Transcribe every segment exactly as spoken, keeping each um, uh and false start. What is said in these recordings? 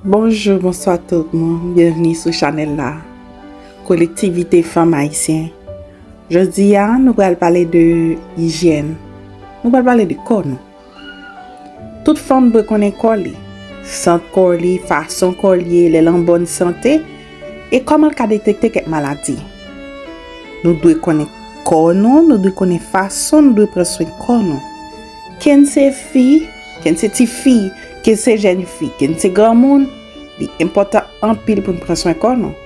Bonjou, bonswa tout moun. Byenvni sou chanèl la. Kolektivite Fanm Ayisyen. Jodi a, nou pral pale de ijyèn. Nou pral pale de kò nou. Tout fanm dwe konnen kò li, sant kò li, fason kò li ye, lè l an bòn sante, e kòman l ka detekte kèk maladi. Nou dwe konnen kò nou, nou dwe konnen fason nou dwe pran swen kò nou. Ke n se fi, ke n se tifi, ke n se jèn fi, ke n se granmoun, li enpòtan anpil pou n pran swen kò nou.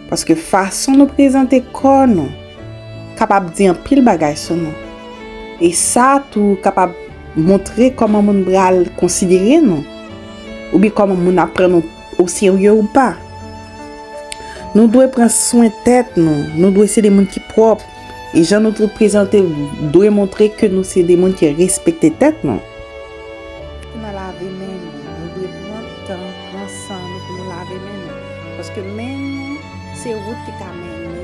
Paske fason nou prezante kò nou kapab di anpil bagay sou nou. E sa tou kapab montre kòman moun pral konsidere nou, oubyen kòman moun ap pran nou oserye ou pa. Nou dwe pran swen tèt nou, nou dwe se de moun ki pwòp, e jan nou prezante dwe montre ke nou se de moun ki respekte tèt nou. Pou nou lave men nou, nou dwe pran tan, pran san nou pou nou lave men nou. Paske men nou, se wout ki ka mennen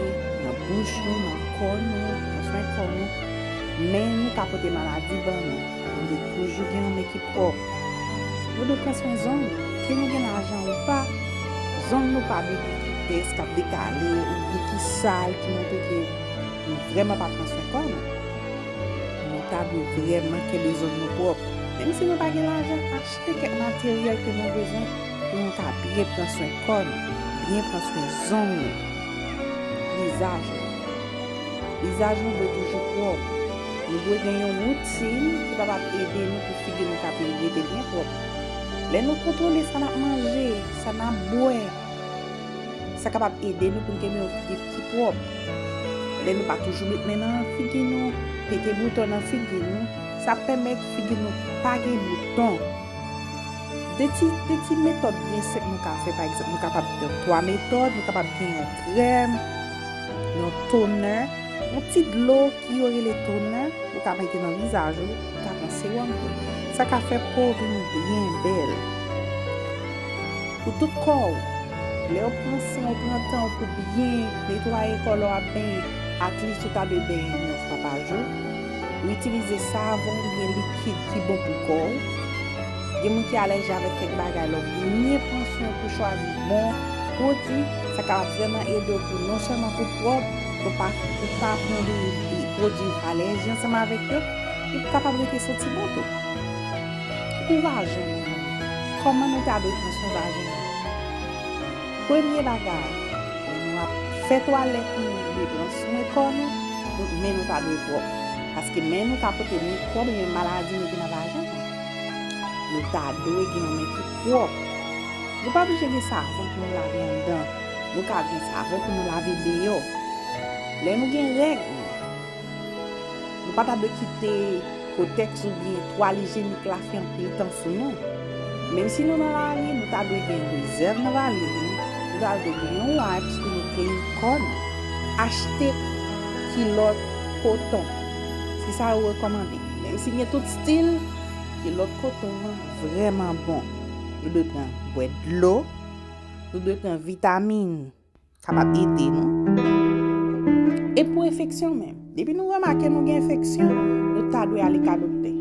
nan bouch nou, nan kò nou, nan swen kò nou. Men nou ka pote maladi ban nou. Nou dwe toujou gen yon men ki pwòp. Nou dwe pran swen zong nou. Ke nou gen lajan ou pa, zong nou pa dwe gen ti pès k ap dekale, oubyen ki sal, ki montre ke nou vrèman pa pran swen kò nou. Nou ta dwe vrèman kenbe zòn nou pwòp. Menm si nou pa gen lajan, achte kèk materyèl ke nou bezwen pou nou ka byen pran swen kò nou, byen pran swen zong nou, vizaj nou. Vizaj nou dwe toujou pwòp. Nou dwe gen yon woutin ki kapab ede nou pou figi nou ka byen rete byen pwòp. Lè nou kontwole sa n ap manje, sa n ap bwè, sa kapab ede nou pou n kenbe yon figi ki pwòp. Lè nou pa toujou met men nan figi nou, pete bouton nan figi nou, sa pèmèt figi nou pa gen bouton. De ti, de ti metòd byen senp nou ka fè, pa egzanp, nou kapab gen twa metòd, nou kapab gen yon krèm, yon tonè, yon ti dlo ki yo rele tonè, ou ka mete nan vizaj ou, ou ka pran sewòm tou. Sa ka fè po w vin byen bèl. Pou tout kò w, lè w pran san w, pran tan w pou byen netwaye kò w, w ap benyen, at least ou ta dwe benyen yon fwa pa jou. Ou itilize savon oubyen likid ki bon pou kò w. Gen moun ki alèji avèk kèk bagay, lè w byen pran swen w pou chwazi bon pwodui, sa kapab vrèman ede w pou non sèlman pou pwòp, pou pa, pou pa pran de, de pwodui alèji ansanm avèk yo, e pou kapab rete santi bon tou. Pou vajen nou menm, kòman nou ta dwe pran swen vajen nou? Premye bagay, lè nou ap fè twalèt nou, nou dwe pran swen kò nou, nou, men nou ta dwe pwòp. Paske men nou ka pote mikwòb oubyen maladi nou gen nan vajen nou. Nou ta dwe gen yon men ki pwòp. Nou pa oblije gen savon pou nou lave anndan. Nou ka gen savon pou nou lave deyò. Lè nou gen règ nou, nou pa ta dwe kite kotèks oubyen twal ijyenik la fè anpil tan sou nou. Menm si nou nan lari, nou ta dwe gen rezèv nan valiz nou, nou ta dwe gen yon wipes pou nou clean kò nou. Achte kilòt koton. Se sa yo rekòmande. Menm si gen tout stil, kilòt koton an vrèman bon. Nou dwe pran bwè dlo, nou dwe pran vitamin. Kapab ede nou. E pou enfeksyon menm, depi nou remake nou gen enfeksyon, nou ta dwe ale ka doktè.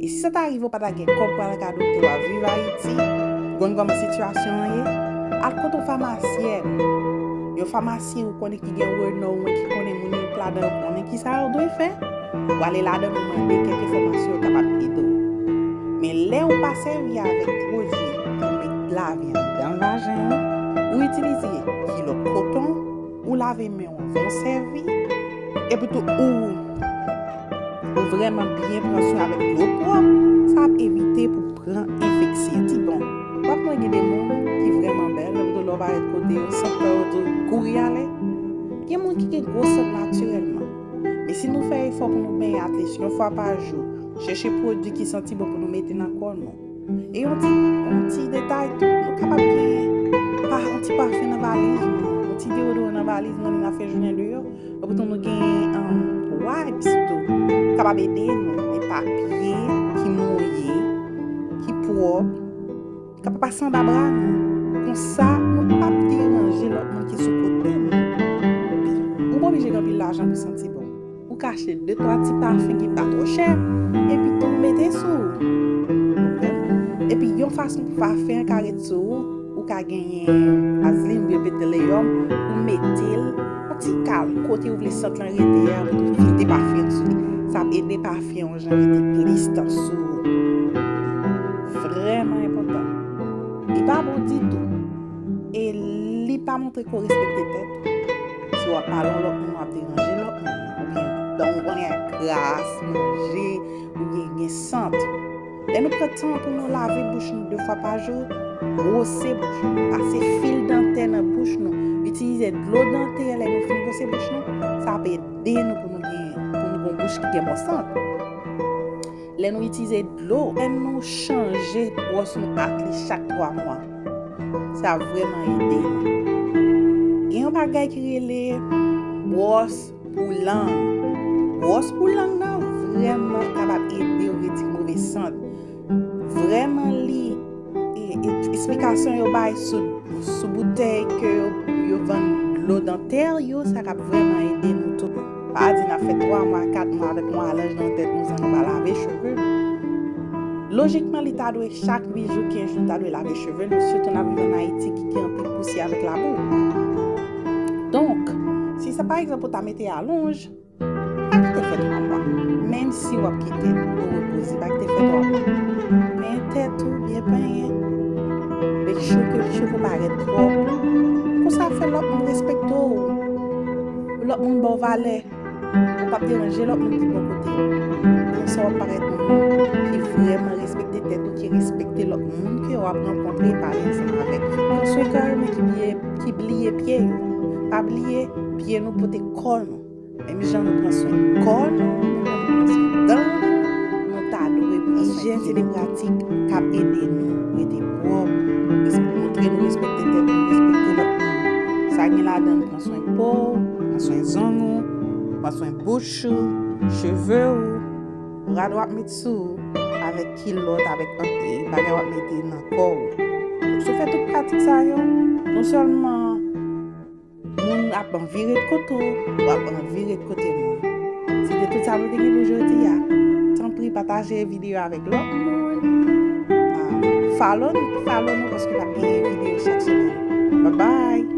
E si sa ta rive w pa ta gen kòb pou al ka doktè, w ap viv Ayiti, ou konn kòman sitiyasyon an ye, al kote yon famasyèn, yon famasyen ou konnen ki gen renon, ki konnen moun yo k ladan yo konnen kisa yo dwe fè. W ale ladan nou mande kèk enfòmasyon yo kapab ede w. Men lè w pa sèvi avèk pwodui pou met lavi anndan vajen ou, ou itilize kilòt koton, ou lave men w anvan w sèvi, epi tou ou, ou vrèman byen pran swen avèk dlo pwòp, sa ap evite pou pran enfeksyon. Di bon, w ap wè gen de moun ki vrèman bèl, epi tou lè w parèt kote yo, san pè yo tou kouri ale. Gen moun ki gen gwo sant natirèlman. Men si nou fè efò pou nou benyen at least yon fwa pa jou, chèche pwodui ki santi bon pou nou mete nan kò nou. E yon ti, yon ti detay tou, nou kapab gen pa, yon ti pafen nan valiz nou, yon ti deodoran nan valiz nou, lè n ap fè jounen deyò. Epi tou nou gen, um, wipes tou, kapab ede nou, men papye ki mouye, ki pwòp, k ap pase anba bra nou. Konsa, nou p ap deranje lòt moun ki sou kote nou. Ou pa oblije gen anpil lajan pou santi bon. Ou ka achte de twa ti pafen ki pa twò chè, epi tou mete sou ou. Epi yon fason pou pafen an ka ret sou ou, ou Ka genyen vazlin oubyen petroleyòm, ou mete l yon ti kal kote ou vle sant lan rete a, ou filte pafen an sou li. Sa ap ede pafen an jan rete plis tan sou ou. Vrèman enpòtan. Li pa bon ditou. E li pa montre ke w respekte tèt ou. Si w ap pale yon lòt moun, w ap deranje lòt moun. Oubyen dan w konnen ak kras, manje, oubyen gen sant. Lè nou pran tan pou nou lave bouch nou de fwa pa jou, bwose bouch nou, pase fil dantè nan bouch nou, itilize dlo dantè lè nou fin bwose bouch nou, sa ap ede nou pou nou gen, pou nou gen yon bouch ki gen bon sant. Lè nou itilize dlo, lè nou chanje bwòs nou ak li chak twa mwa, sa vrèman ede nou. Gen yon bagay ki rele bwòs pou lang. Bwòs pou lang nan vrèman kapab ede w retire move sant. Vrèman li, e, e, esplikasyon yo bay sou, sou boutèy ke yo, yo vann dlo dantè yo, sa k ap vrèman ede nou tou. Pa di n ap fè twa mwa, kat mwa avèk yon alonj nan tèt nou san nou pa lave cheve nou. Lojikman, li ta dwe chak uit jou, kenz jou, nou ta dwe lave cheve nou, sitou n ap viv ann Ayiti ki gen anpil pousyè avèk labou. Donk, si sa pa egzanp ou ta mete alonj, pa kite l fè twa mwa. Menm si w ap kite l pou repoze, pa kite l fè twa mwa. Penyen tèt ou, byen penyen. Make sure ke cheve w parèt pwòp. Konsa ap fè lòt moun respekte w. Lòt moun ba w valè. Ou p ap deranje lòt moun ki bò kote w. Konsa w ap parèt yon moun ki vrèman respekte tèt ou, ki respekte lòt moun ke w ap rankontre, pale ansanm avèk yo. Pran swen kò yo, men ki bliye, ki bliye pye yo. Pa bliye, pye nou pote kò nou. Menm jan nou pran swen kò nou, nou pran swen dan nou, nou ta dwe pran swen. Ijyèn se de pratik k ap ede nou rete pwòp, res-, montre nou respekte tèt nou, respekte lòt moun. Sa gen ladan l pran swen po w, pran swen zong ou, pran swen bouch ou, cheve ou, rad w ap met sou ou, avèk kilòt, avèk anpil bagay w ap mete nan kò w. Si w fè tout pratik sa yo, non sèlman moun ap anvi ret kote w, w ap anvi ret kote moun. Se te tout sa mwen te gen pou jodi a. Tanpri pataje videyo avèk lòt moun. Ah, follow, follow nou paske n ap gen videyo chak semèn. Bye bye!